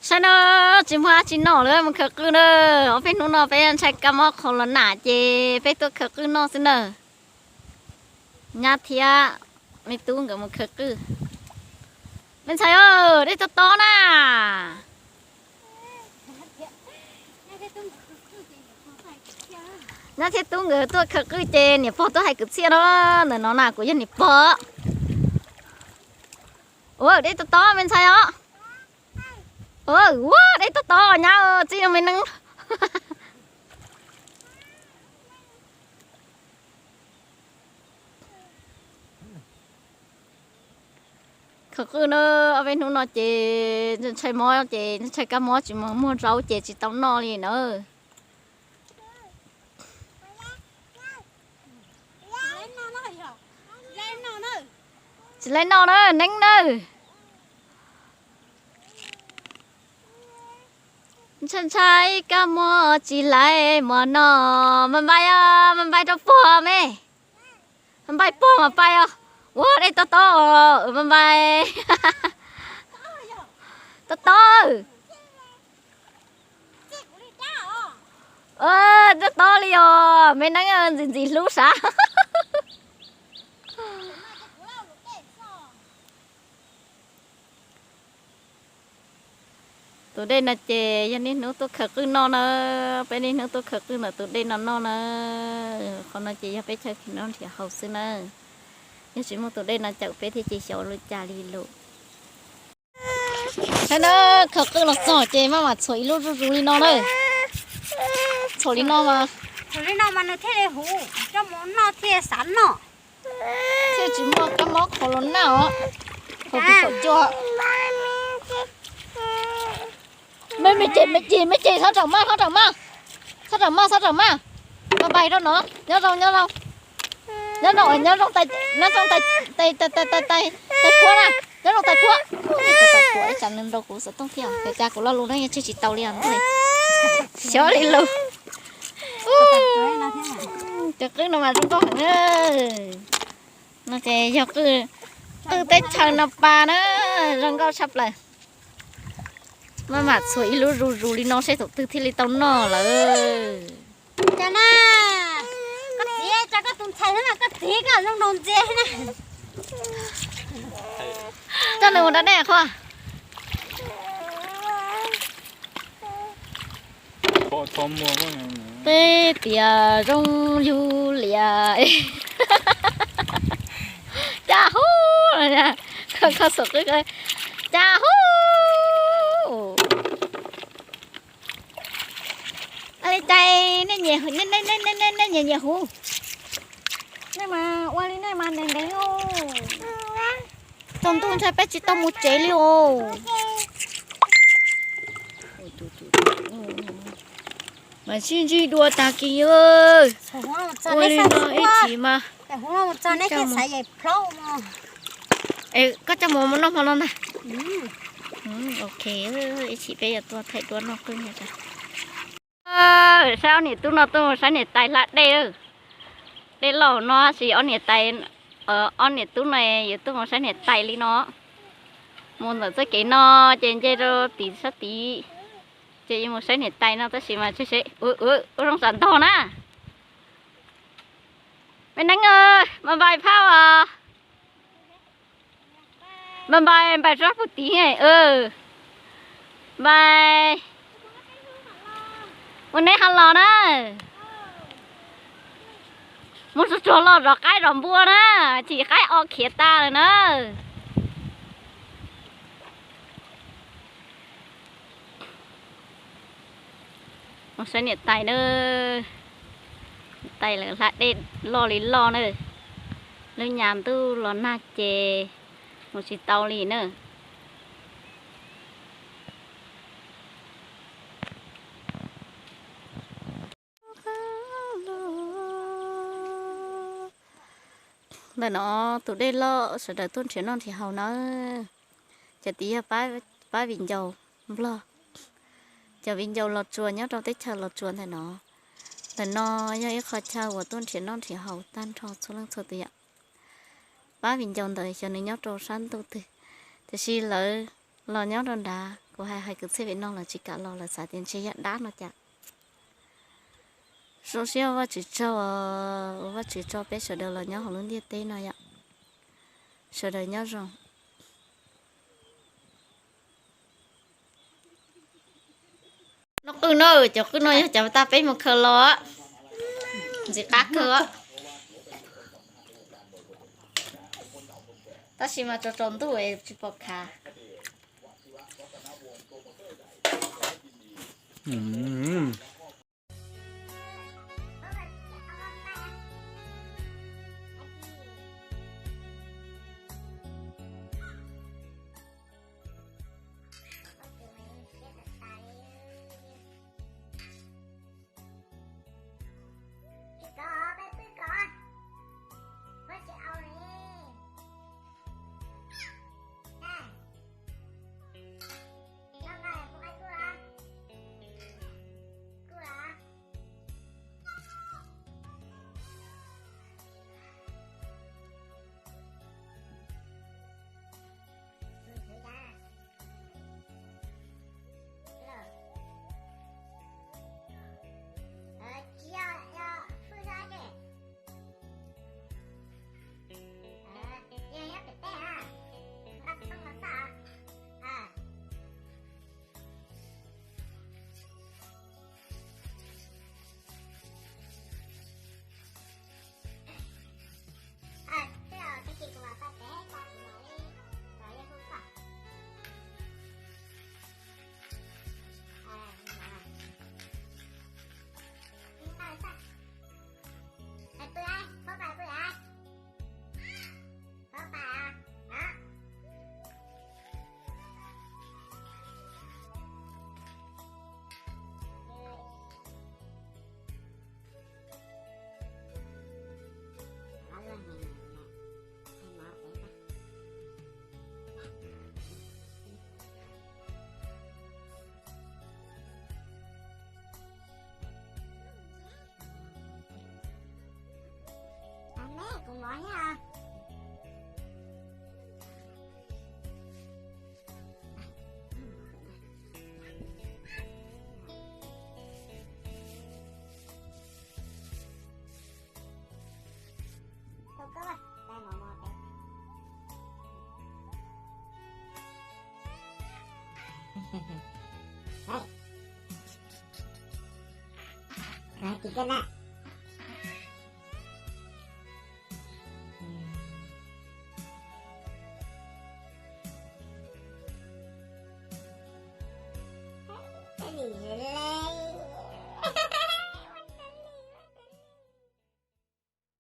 Saib na, tsis muaj dab tsi noj lawm, mus khaws qwj na. Ob peb hnub no peb ntshai kab mob qhov los nam ces peb tuaj khaws qwj noj xwb na. Nyab thiab me tub nkawd mus khaws qwj. Me ntxhais, dej tob tob na. Nyab thiab tub nkawd tuaj khaws qwj ces niam pog tuaj hais kwv txhiaj no. Ntawm no na kuv yog niam pog. Ua dej tob tob me ntxhais os. Ua dej tob tob nyab, txij no me neeb. Khaws qwj na, ob peb hnub no ces ntshai mob ces ntshai kab mob tsis muaj zaub ces tsis tau noj li na. Tsis laib noj na neeb na. Ntshai ntshai kab mob tsis laib mov noj, mas npai os, mas npai rau pog me. Mas npai pog mas pais os. Ua dej tob tob, mas npai. Tob tob. Tob tob li os, me neeb ntxim ntxim hlub sav. Tus dej no ces yog niaj hnub tuaj khaws qwj noj na, peb niaj hnub tuaj khaws qwj ntawm tus dej no noj na. Qhov no ces yog peb chaw nrhiav noj nrhiav haus xwb na. Yog tsis muaj tus dej no cawm peb thiab ces xyov ua li cas li lawm. Saib na, khaws qwj los txog ces maj mam txhuam ib lub zuj zus li no na. Txhuam li no mas, txhuam li no mas nws thiaj li huv, coj mus noj thiaj xav noj. Thiaj tsis muaj kab mob qhov los naj os. Qhov tus qhov cua. Me, me ces, me ces, me ces, txhob raum maj, txhob raum maj. Txhob raum maj, txhob raum maj. Npais npais rau no, nyob zoo, nyob zoo. Nyob zoo, nyob zoo, nyob zoo tais, tais, tais, tais, tais phuab na. Nyob zoo tais phuab. Tais phuab, ib tsam nws nrau kuv xov tooj thiab, tais cas kuv lo lus no yeej tswj tsis tau li os ntag. Xyov li lus. Cov qwj no mas zoo nkauj heev na. No ces yog qwj, qwj teb chaws no pas na, zoo nkauj tshaj plaws. Maj mam txhuam ib lub zus zus li no seb thaum twg thiaj li tau noj lawm. Cas na, koj txiv, cas koj tus ntxhais xwb mas koj txiv koj zoo nraug ntxiag na. Coj nws mus da dej qhua. Peb tias zoo yug liam. Cas hu, kho xov qwb, cas hu. Ua li cas nej nyiam, nej nyiam nyiam huv? Nej mas ua li nej mas ntev ntev. Tsaus ntuj ntshai peb tsis tau mus tsev li os. Mas sib ntsib dua tag kis. Ua li no ib chim mas. Koj coj mus ua noj hmo no ntag. Ok, ib chim peb yuav tuaj thaij duab noj qwj. Saib ob niam tub no tuaj mus saib niam tais hla dej. Dej loj no tab sis ob niam tais, ob niam tub no yuav tuaj mus saib niam tais li no. Mus ntawm txoj kev no ces nce rau tim sab tid, ces yuav mus saib niam tais no tab sis mas ua zoo tsam ntog na. Me neeb, mas npais phauj os. Npais npais npais rau puag tid. Npais. Ua neb ho los na. Mus tsuag tsuag los zov qaib zov npua na, chim qaib o khiav tas lawm na. Mus saib niam tais na. Niam tais lawv hla dej loj li loj na. Lub nyas ntuj los nag ces mus tsis tau li na. Ntawm no tus dej loj sawv daws tuaj nrhiav noj nrhiav haus na. Cov tid yog pab viv ncaus Nplog, cov viv ncaus Los Tsuas nyob rau teb chaws Los Tsuas ntawm no. Ntawm no yog ib qho chaw uas tuaj nrhiav noj nrhiav haus tag nrho txhua leej txhua tus yom. Pab viv ncaus ntawd xyov nws nyob rau sab ntuj twg, tiam sis lawv los nyob rau nrad. Kuv hais hais kwv txhiaj Viv Noj los tsis kam los, lawv xav tias ntshe yog dab no cas. Zoo siab ua Vajtswv tsaug, ua Vajtswv tsaug peb sawv daws los nyob hauv lub ntiaj teb no yom. Sawv daws nyob zoo. Noj qwj no, cov qwj no yog cov tag peb mus khaws los, ntxim qab kawg. Tab sis mas tsaus tsaus ntuj tsis pom khav. Kuv mov thiab. Kis koj na.